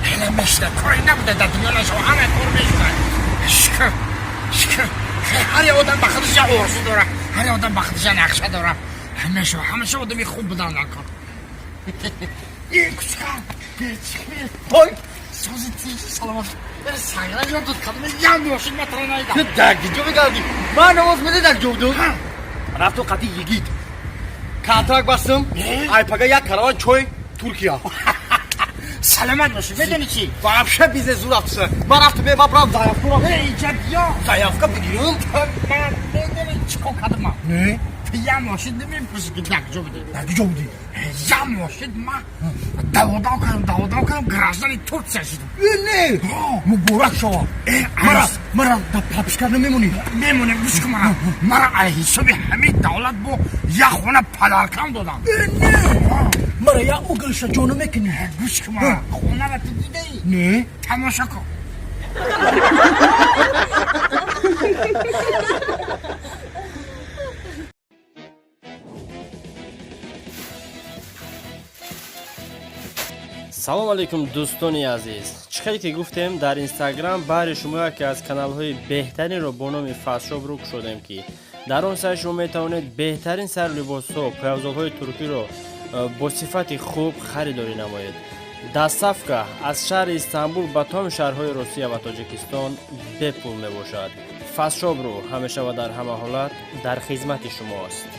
Ҳела мешуда, коре набуда дар дунё нашава, ҳама кор мешуда. Шукр, шукр. Ҳар як одам ба худаш як орзу дора, ҳар як одам ба худаш як нақша дора. Ҳамеша, ҳамеша одами хуб будан дар кор. Кучка, Ой, сози тинҷи, саломат. Сагра ёд дод, кадоме як мошин ма тара наидам. Ту дар киҷо мегардӣ? Ман намоз меде дар ҷо будум. Рафту қати йигит. Контракт бастам. Айпага як караван чой Туркия. Саломат бошӣ. Медонӣ чӣ? Вообще бизнес зур рафтса. Ман рафту ме, ман брам заявка ро. Иҷа биё. Заявка бигирам. Ман медонӣ чӣ кор кардам? Не. Ту як мошин намепурсӣ, ки дар куҷо будӣ. Дар куҷо будӣ? Як мошин ман даводав кардам, даводав кардам, гражданин Турция шудам. Э, не. Муборак шава. Мара, мара да прописка намемонӣ. Мемонем, гӯш кун мара. Мара аз ҳисоби ҳамин давлат бо як хона подарка м додам. Э, не. Мара як угол ша ҷо намекунӣ. Гӯш кун мара. Хонара ту дидаӣ? Не. Тамошо кун. Салом алейкум, дӯстони азиз! Чӣ хеле ки гуфтем, дар Инстаграм баҳри шумо яке аз каналҳои беҳтаринро бо номи Фастшоп рӯ кушодем, ки дар он сайт шумо метавонед беҳтарин сарлибосҳо, пойафзолҳои туркиро бо сифати хуб харидорӣ намоед. Доставка аз шаҳри Истанбул ба тамоми шаҳрҳои Русия ва Тоҷикистон бепул мебошад. Фастшоп рӯ ҳамеша ва дар ҳама ҳолат дар хизмати шумост.